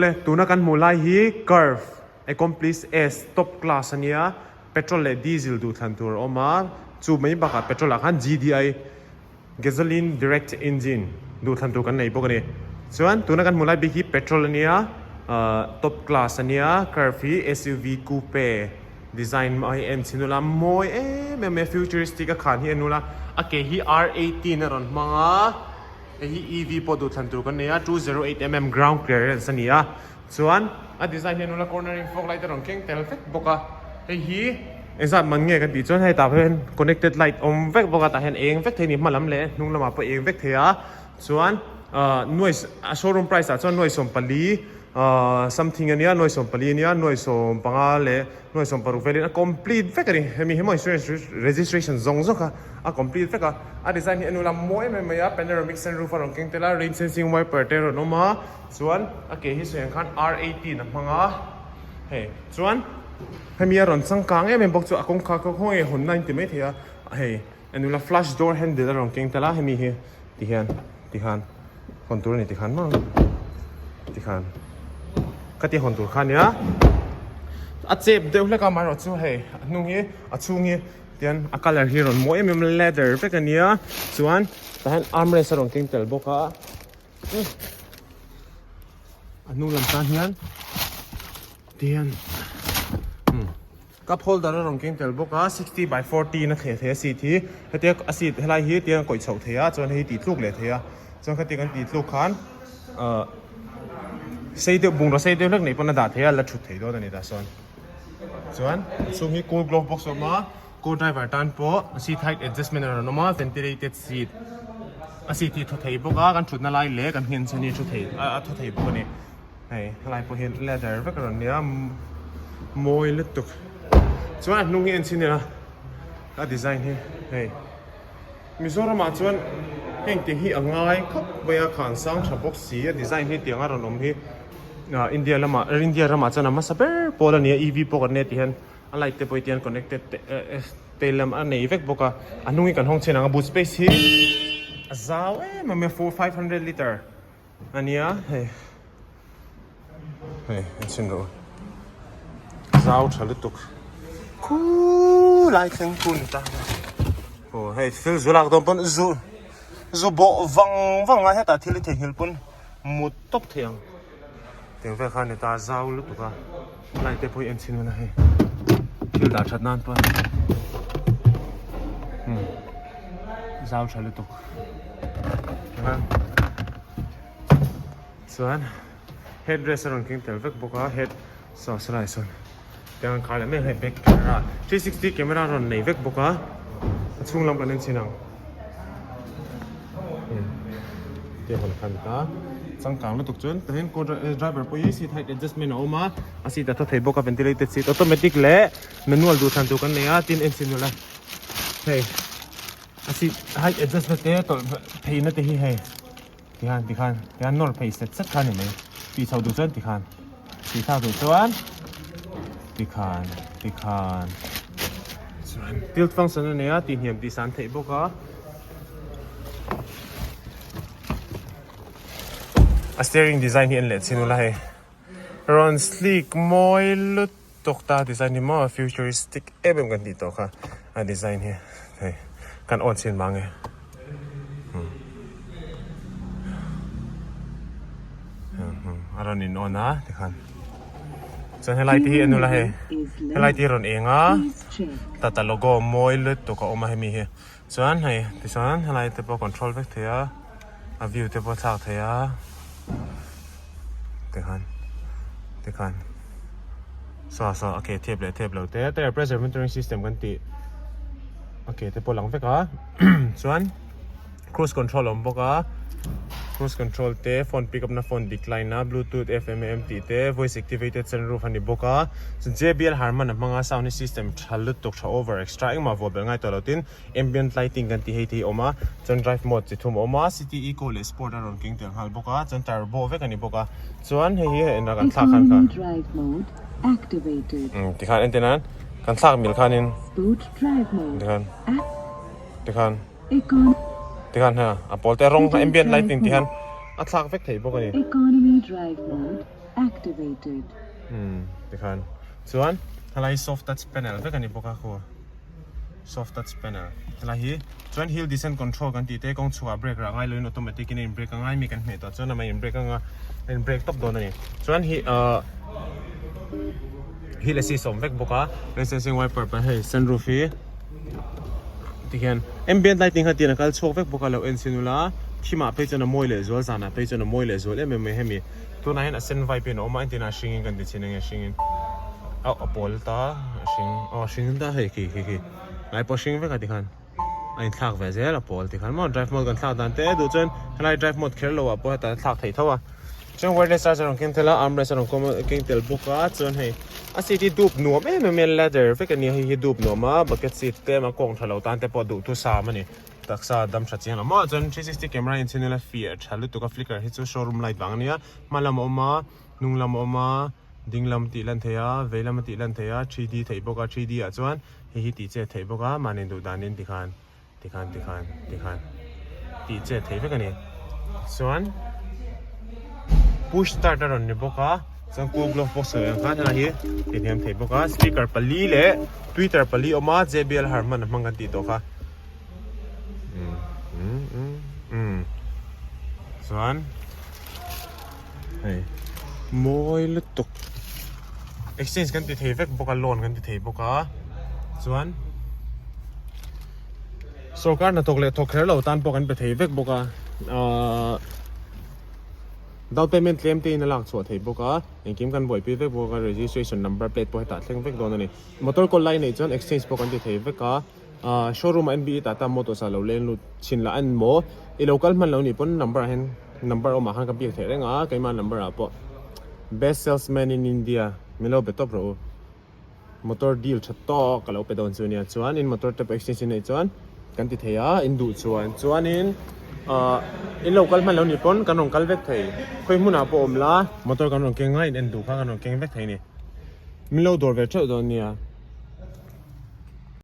Le tuna kan hmuh lai hi Curve Accomplice S top class a nia, petrol leh diesel duhthlan tur a awm a, chu mai bakah petrol ah khan GDI gasoline direct engine duhthlan tur kan nei bawk a ni. Chuan tuna kan hmuh lai bik hi petrol a nia, ahh top class a nia, Curve hi SUV coupe design mai a en chhin ula mawi em em mai a futuristic a khan hi a nul a, a ke hi R18 a rawn hmang a. Hei hi EV pawh duhthlan tur kan nei a, 208 mm ground clearance a ni a, chuan a design hian nula cornering fog light a rawn keng tel vek bawk a, hei hi engzat man nge kan tih chuan hei tah hian connected light awm vek bawk a, tah hian eng vek thei a ni hma lam leh hnung lamah pawh eng vek thei a, chuan ah nuai a showroom price ah chuan nuai 14 ah something a nia nuai 14 a nia nuai 15 leh Nuai 16 velin a complete vek a ni. Hemi hi maw insurance registration zawng zawng kha a complete vek a. A design hi a nu lam mawi em em mai a, panoramic sunroof a rawn keng tel a, rain sensing wiper te a rawn awm a, chuan a ke hi sawi ang khan R18 a hmang a, hei chuan hemi a rawn changkang em em bawk chu a kawngkhar kha khawnge hawn na inti maithei a, hei a nu la flush door handle a rawn keng tel a, hemi hi tihian. Tikhan hawn tur a ni tikhan maw tikhan ka ti hawn tur kha ania a chep deuh hlek a amaherawh chu hei a hnung hi a chhung hi tian a colour hi rawn mawi em em leather vek ania chuan tah hian armrest a rawn keng tel bawk a a hnung lam tan hian tihian umm. Cup holder a rawn keng tel bawk a, 60 by 40 in a thleh thei a seat hi, hetia a seat helai hi tiang a kawih chhoh thei a, chuan hei hi tih tluk leh thei a, chuan khati kan tih tluk khan ahh sei deuh bungraw sei deuh hlek neih pawn a dah thei a, la thut thei dawn a ni tah sawn. Chuan a chhung hi cool glove box a awm a, co driver tan pawh seat height adjustment a rawn awm a, ventilated seat a seat hi a thaw thei bawk a, kan thutna lai leh kan nghen chhan hi a thu thei a thaw thei bawk a ni. Hei helai pawh hian leather vek a rawn nia mawi lutuk chuan a hnung hi en chhin ila a design hi hei Mizoram ah chuan heng te hi a ngai khawp mai a khan sang tha bawk si a design hi tiang a rawn awm hi ah India lamah India ramah chuan a hmasa ber pawl a ni a EV pawh kan nia tih hian a light te pawh hi tiang connected te eh te lam a nei vek bawk a a hnung hi kan hawng chhin ang a boot space hi a zau em em a 500 litre. A nia hei hei en chhin rawh u zau tha lutuk khulai thleng khu ni ta aw hei thil zu lak dawn pawn zu zu bawh vang vang a hetah thil i theihnghilh pawn mut tawp thei ang tiang vel kha a ni ta zau lutuk a light te pawh hi en chhin ula hei thil dah that nan pawn umm zau tha lutuk. Chuan headrest a rawn keng tel vek bawk a head saw saw lai sawn tiang an khar leh mek a hei back camera 360 camera a rawn nei vek bawk a a chhung lam kan en chhin ang te hawn khan ta changkang lutuk chuan tah hian co driver pawh hi seat height adjustment a awm a a seat a tha thei bawk a ventilated seat automatic leh manual duh thlan tur kan nei a tin en chhin ula hei. A seat height adjust na te tawlh phei na te hi hei tikhan tikhan tikhan nawr phei set set kha a ni mai tih chhoh duh chuan tikhan tih thlak duh chuan tikhan tikhan chuan tilt function a nei a tih hniam tih san theih bawk a a steering design hi en leh chin ula hei rawn sleek mawi lut. Tawk ta design hi maw futuristic em em kan tih tawh kha a design hi hei kan on chhin mang e a rawn in on a tikhan chuan helai te hi a nula hei helai te hi a rawn eng a tata logo mawi lutuk a awm a hemi hi chuan hei tichuan helai te pawh control vek thei a a view te pawh a thlak thei a tikhan tikhan saw saw a ke thep leh thep lo te tire pressure monitoring system kan tih a ke te pawh lang vek a chuan cruise control a awm bawk a cruise control te phone pick up na phone decline na bluetooth F_M A_M tih te voice activated sunroof a ni bawk a chuan J_B_L Harman a hmang a sound hi system tha lutuk tha over extra engmah vuah belh ngai tawh lo tin. Ambient lighting kan tih hei te hi a awm a, chuan drive mode chi thum a awm a, city eco leh sport a rawn keng tel nghal bawk a, chuan turbo vek a ni bawk a, chuan hei hi enah kan thlak khan kha Economy drive mode activated. Umm tikhan entir nan kan thlak mil khanin Sport drive mode tikhan act tikhan Econ tikhan ha a pawl te rawng City ambient drive lighting ti hian mode a thlak vek thei bawk a ni. Economy drive mode. activated. Umm tikhan chuan helai soft touch panel vek a ni bawk a khu soft touch panel helai hi chuan hill descent control kan tih te kawng chhuah brake rah ngai loin automatic in a in brake a ngai mi kan hmeh tawh chuan amah in brake anga a in brake tawp dawn a ni chuan hi ahh hill assist a awm vek bawk a rain sensing wiper pawh hei sunroof hi tikhian ambient lighting kha tian a kal chhuak vek bawk a lo en chhin ula thimah phei chuan a mawi leh zual zanah phei chuan a mawi leh zual em em mai hemi tunah hian a sen vai pawhin a awm a entirna a hringin kan ti chhin enge a hringin auh a pawl ta a hring aw a hring ta hei khi khi khi lai pawh a hring vek a tikhan a inthlak ve zel a pawl tikhan maw drive mode kan thlak dan te duh chuan helai drive mode kher lo ah pawh hetah a thlak theih tho a chuan wireless charger a rawn keng tel a armrest a rawn keng tel bawk a chuan hei a seat hi dup nuam em em mai a leather vek a nia hei hi dup nuam a bucket seat te a kawng tha lo tan te pawh duhthusam a ni taksa dam tha chiang lo maw chuan 360 camera a inchhin ila fiah tha lutuk a flicker hi chu showroom light vang a nia hma lam a awm a hnung lam a awm a ding lam tih lan theih a vei lam a tih lan theih a 3D theih bawk a 3D ah chuan hei hi tih chet theih bawk a mahni duh danin tikhan tikhan tikhan tikhan tih chet theih vek a ni chuan push start a rawn ni bawk a chuan cool glove box ang khan helai hi ti hniam theih bawk a speaker pali leh tweeter pali a awm a J B L Harman a hmang kan tih tawh kha umm umm umm umm chuan. Hei mawi lutuk exchange kan ti thei vek bawk a loan kan ti thei bawk a chuan sorkar hnathawk leh thawk kher lo tan pawh kan pe thei vek bawk a ahh down payment tlem te in a lak chhuah thei bawk a engkim kan buaipui vek bawk a registration number plate pawh hetah thleng vek dawn a ni motor kawl lai neih chuan exchange pawh kan ti thei vek a. Ahh showroom ah N B E Tata Motors ah lo leng lut chhin lah a ni maw i lo kal hman lo nih pawn number ah hian number awmah khan ka biak theih reng a keimah number ah pawh best salesman in India min lo be tawp rawh u motor deal tha tawk ka lo pe dawn chu nia chuan in motor te pawh exchange in neih chuan kan ti thei a in duh chuan chuanin ahh in lo kal hman lo nih pawn kan rawn kal vek thei khawi hmunah pawh awm la motor kan rawn keng a in en duh kha kan rawn keng vek thei a ni min lo dawr ve theuh dawn nia.